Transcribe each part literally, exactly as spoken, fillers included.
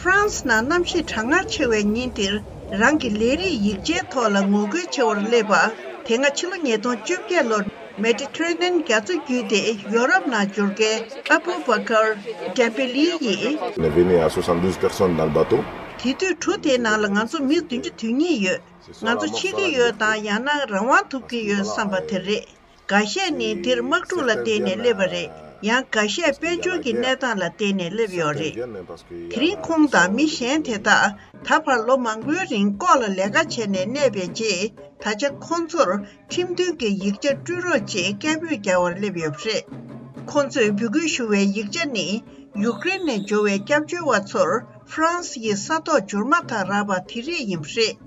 ཧྥ་རན་སི་ནང་གནམ་གཤིས་གྲང་ངར་ཆེ་བའི་ཉིན་འདིར་རང་གི་ལས་རིགས་ཡིག་ཆའི་ཐོག་ལ་ངོ་རྒོལ་བྱེད་པར་སླེབས་པ། དེ་སྔ་ཕྱི་ལོ་ཉིས་སྟོང་བཅོ་བརྒྱད་ལོར་མེ་ཌི་ཊ་རེ་ནི་ཡན་རྒྱ་མཚོ་བརྒྱུད་དེ་ཡོ་རོབ་ནང་འབྱོར་མཁན་ཨ་བུ་བ་ཀར་ཌེམ་པེ་ལི་ཡིས། On avait mis à soixante-douze personnes dans le bateau. དེ་དུས་གྲུ་དེའི་ནང་ལ་ང་ཚོ་མི་བདུན་ཅུ་དོན་གཉིས་ཡོད། ང་ཚོ་འཆི་གི་ཡོད་དང་ཡང་ན་རང་དབང་ཐོབ་ཀྱི་ཡོད་བསམ་པ་དེ་རེད། འགའ་ཤས་ནི་འདིར་དམག་འཁྲུག་ལ་བརྟེན་ནས་སླེབས་པ་རེད། ཡང་འགའ་ཤས་དཔལ་འབྱོར་གྱི་གནས་སྟངས་ལ་བརྟེན་ནས་སླེབས་ཡོད་རེད། དེ་རིང་ཁོང་དང་མི་གཞན་དེ་དག་ད་བར་ལོ་མང་པོའི་རིང་ལྐོག་ལ་ལས་ཀ་བྱས་ནས་གནས་པའི་རྗེས། ད་ཆ་ཁོང་ཚོར་ཁྲིམས་མཐུན་གྱི་ཡིག་ཆ་སྤྲོད་རོགས་ཅེས་སྐད་འབོད་རྒྱག་པར་སླེབས་ཡོད་པ་རེད། ཁོང་ཚོས་འབོད་སྐུལ་ཞུ་བའི་ཡིག་ཆ་ནི། ཡུཀ་རེན་ནས་འབྱོར་བའི་སྐྱབས་བཅོལ་བ་ཚོར་ཧྥ་རན་སི་ཡི་ས་ཐོག་འབྱོར་མ་ཐག་རག་པ་དེ་རིགས་ཡིན་པ་རེད།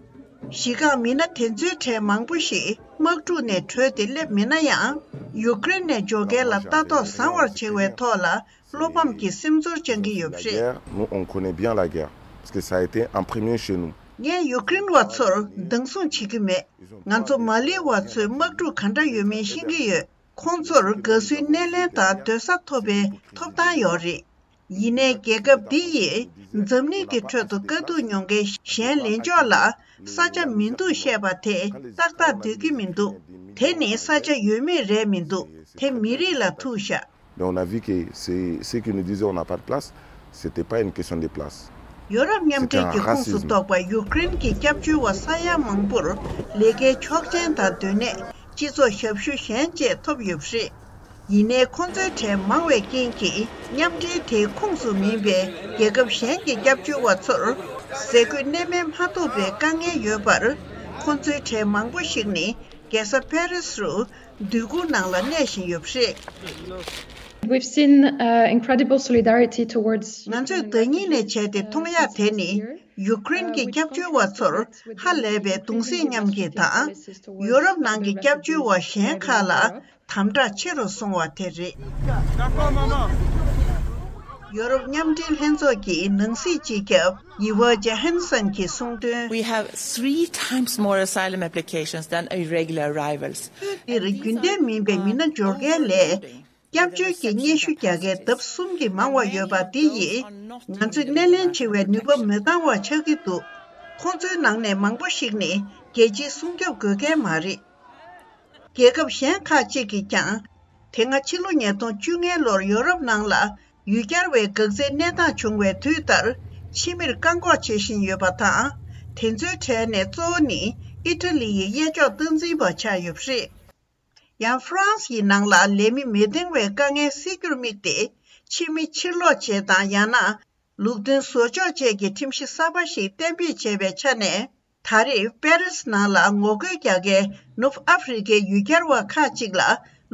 གཞི་རྐང་མི་སྣ་དེ་ཚོའི་གྲས་མང་པོ་ཞིག་དམག་འཁྲུག་ནས་བྲོས་ཏེ་སླེབས་མེད་ན་ཡང་། ཡུཀ་རེན་ནས་འབྱོར་མཁན་ལ་ལྟ་རྟོག་བཟང་བར་བྱེད་པའི་ཐོག་ལ་བློ་ཕམ་གྱི་སེམས་ཚོར་བཅང་གི་ཡོད་པ་རེད། Guerre, nous, on connaît bien la guerre, parce que ça a été en premier chez nous. ངས་ཡུཀ་རེན་བ་ཚོར་སྡང་ཟུག་བྱེད་ཀྱི་མེད། ང་ཚོ་མ་ལི་བ་ཚོས་དམག་འཁྲུག་ག་འདྲ་ཡོད་མེད་ཤེས་ཀྱི་ཡོད། ཁོང་ཚོར་དགའ་བསུའི་སྣེ་ལེན་དང་སྡོད་ས་ཐོབ་པའི་ཐོབ་ཐང་ཡོད་རེད། ཡིན་ནའི་རྒྱལ་ཁབ་འདི་ཡིས་འཛམ་གླིང་གི་ཁྲོད་དུ་དཀའ་སྡུག་མྱོང་མཁན་གཞན་ལེན་ཕྱོགས་ལ་ས་ཆ་མི་འདུག་བཤད་པ་དེ་ཏག་ཏག་འདོད་ཀྱི་མི་འདུག་དེ་ནི་ས་ཆ་ཡོད་མེད་རེད་མི་འདུག་དེ་མི་རིགས་ལ་ཐུག་བཞག Mais on a vu que c'est ceux qui nous disaient on n'a pas de place, c'était pas une question de place. ཡོ་རོབ་མཉམ་འབྲེལ་གྱི་ཁོངས་སུ་གཏོགས་པ་ཡུཀ་རེན་གྱི་སྐྱབས་བཅོལ་བ་ས་ཡ་མང་པོར་ལས་ཀའི་ཆོག་མཆན་དང་སྡོད་གནས། སྤྱི་ཚོགས་ཞབས་ཞུ་གཞན་བཅས་ཐོབ་ཡོད་པ་རེད། ཡིན་ནའི་ཁོང་ཚོའི་གྲས་མང་བའི་རྐྱེན་གྱིས་མཉམ་འབྲེལ་དེའི་ཁོངས་སུ་མིན་པའི་རྒྱལ་ཁབ་གཞན་གྱི་སྐྱབས་བཅོལ་བ་ཚོར་ཟས་གོས་གནས་མལ་མ་ཐོབ་པའི་དཀའ་ངལ་ཡོད་པར། ཁོང་ཚོའི་གྲས་མང་པོ་ཞིག་ནི་རྒྱལ་ས་པེ་རིས་རུ་སྡོད་གུར་ནང་ལ་གནས་བཞིན་ཡོད་པ་རེད། We've seen uh, incredible solidarity towards ང་ཚོས་ཟླ་ཉིན་ནས་བྱས་ཏེ་མཐོང་ཡག་དེ་ནི་ཡུཀ་རེན་གྱི་སྐྱབས་བཅོལ་བ་ཚོར་ཧ་ལས་པའི་གདུང་སེམས་མཉམ་སྐྱེད་དང་། ཡོ་རོབ་ནང་གི་སྐྱབས་བཅོལ་བ་གཞན་ཁག་ལ་དམ་དྲག་ཆེ་རུ་སོང་བ་དེ་རེད། ཡོ་རོབ་མཉམ་འབྲེལ་ལྷན་ཚོགས་ཀྱི་ནང་སྲིད་སྤྱི་ཁྱབ་ཡི་ཝ་ཇེ་ཧན་སན་གྱིས་གསུངས་དོན། We have three times more asylum applications than irregular arrivals. འདིར་རྒྱུན་ལྡན་མིན་པའི་མི་སྣ་འབྱོར་མཁན་ལས། སྐྱབས་བཅོལ་གྱི་སྙན་ཞུ་རྒྱག་མཁན་ལྡབ་གསུམ་གྱིས་མང་བ་ཡོད་པ་འདི་ཡིས། ང་ཚོས་སྣེ་ལེན་བྱེད་པའི་ནུས་པ་མི་འདང་བ་ཆགས་ཀྱི་འདུག་ཁོང་ཚོའི་ནང་ནས་མང་པོ་ཞིག་ནི་རྒྱལ་སྤྱིའི་སྲུང་སྐྱོབ་དགོས་མཁན་མ་རེད། རྒྱལ་ཁབ་གཞན་ཁག་ཅིག་གིས་ཀྱང་། དེ་སྔ་ཕྱི་ལོ་ཉིས་སྟོང་བཅོ་ལྔ་ལོར་ཡོ་རོབ་ནང་ལ་ཡུལ་གྱར་བའི་འགག་རྩའི་གནས་སྟངས་བྱུང་བའི་དུས་ལྟར་ཕྱི་མིར་བཀག་འགོག་བྱེད་བཞིན་ཡོད་པ་དང་། དེ་ཚོའི་གྲས་ནས་གཙོ་བོ་ནི་ཨི་ཊ་ལི་ཡི་གཡས་ཕྱོགས་སྟངས་འཛིན་པ་ཆགས་ཡོད་པ་རེད། ཡང་ཧྥ་རན་སི་ཡི་ནང་ལ་ལས་མི་མི་འདང་བའི་དཀའ་ངལ་སེལ་རྒྱུར་དམིགས་ཏེ། ཕྱི་མི་ཕྱིར་ལོག་བྱེད་དང་ཡང་ན་ལུགས་མཐུན་བཟོ་ཕྱོགས་བཅས་ཀྱི་ཁྲིམས་གཞི་གསར་པ་ཞིག་གཏན་འབེབས་བྱས་པའི་ཆ་ནས། ད་རེས་པེ་རིས་ནང་ལ་ངོ་རྒོལ་རྒྱག་མཁན་ནུབ་ཨ་ཧྥེ་རི་ཁའི་ཡུལ་གྱར་བ་ཁག་ཅིག་ལ་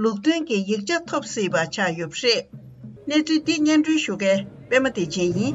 ལུགས་མཐུན་གྱི་ཡིག་ཆ་ཐོབ་སྲིད་པ་ཆགས་ཡོད་པ་རེད། གནས་ཚུལ་འདི་སྙན་སྒྲོན་ཞུ་མཁན་པད་མ་བདེ་ཆེན་ཡིན།